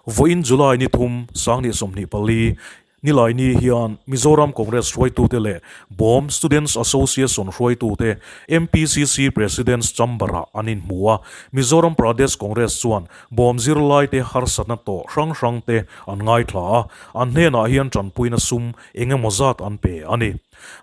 Vawiin July ni thum, 2024, Nilaini hian Mizoram Congress hruaitute leh Bawm Students Association hruaitute MPCC President's Chamber-ah an inhmu a, Mizoram Pradesh Congress chuan Bawm zirlaite harsatna tawh hrang hrangte an ngaithla a, an hnenah hian tanpuina sum eng emaw zat an pe a ni.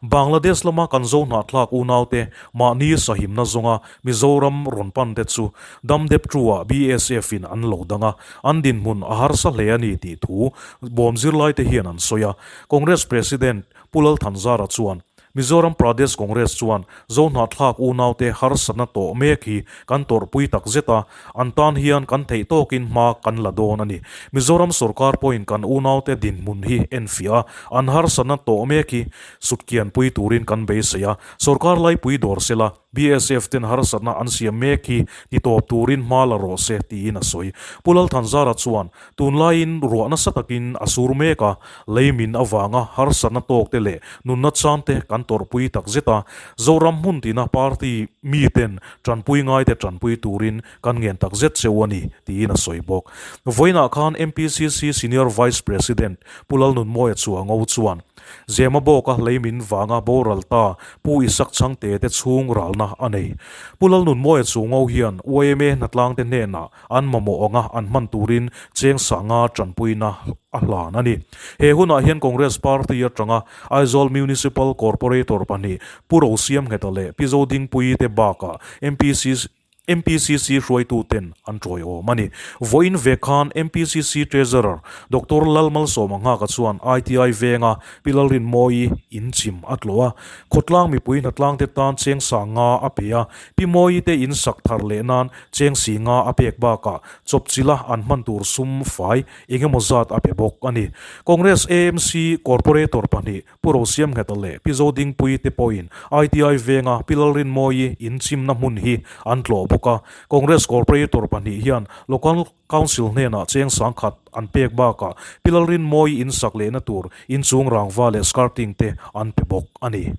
Bangladesh lama kan zo hnahthlak unaute mahni sahimna zawnga Mizoram rawn pan te chu dam dep thu-ah BSF in an lo dang a, an dinhmun a harsa hle a ni tih thu bawm zirlaite hian an sawi a. Congress President Pu Lal Thanzara chuan, Mizoram Pradesh Congress chuan zo hnahthlak unaute harsatna tawh mek hi kan tawrhpui tak zet a, an tan hian kan theih tawkin hma kan la dawn a ni. Mizoram sorkar pawhin kan unaute dinhmun hi enfiah a, an harsatna tawh mek hi sutkianpui turin kan beisei a, sorkar laipui dawr sela, BSF ten harsatna an siam mek hi ti tawp turin hma la rawh se tiin a sawi. Pu Lalthanzara chuan, Tunlaiin ruah nasa takin a sur mek a, lei min avanga harsatna tawkte leh nunna chante kan tawrhpui tak zet a, Zoram hmun tina party miten tanpui ngaite tanpui turin kan ngen tak zet cheu a ni, tiin a sawi bawk. Vawiinah khan MPCC Senior Vice President Pu Lalnunmawia Chuango chuan, Zema bawka lei min vanga boral ta Pu Isak Chhangte te chhung ralna a nei. Pu Lalnunmawia Chungo hian yma hnatlangte hnenah an mamawh anga an hman turin cheng sanga tanpuina a hlan a ni. He hunah hian Congress Party atanga Aizawl Municipal Corporator pahnih Pu Rosiamngheta leh Pi Zodingpuii te bakah MPC MPCC hruaituten an tawiawm a ni. Vawiin ve khan MPCC Treasurer Doctor Lalmalsawma Nghaka chuan ITI venga Pi Lalrinmawii in chim a tlawh a, khawtlang mipui hnatlangte tan cheng sang nga a pe a, Pi Mawii te in sak thar leh nan cheng si nga a pek bakah chawpchila an hman tur sum fai engemaw zat a pe bawk a ni. Congress AMC Corporator pahnih Pu Rosiamngheta leh Pi Zodingpuii te pawhin ITI venga Pi Lalrinmawii inchimna hmun hi an tlawh bawk a. Congress Corporator pahnih hian Local Council hnenah cheng sangkhat an pek bakah Pi Lalrinmawii insak lehna tur inchung rangva leh skirting te an pe bawk a ni.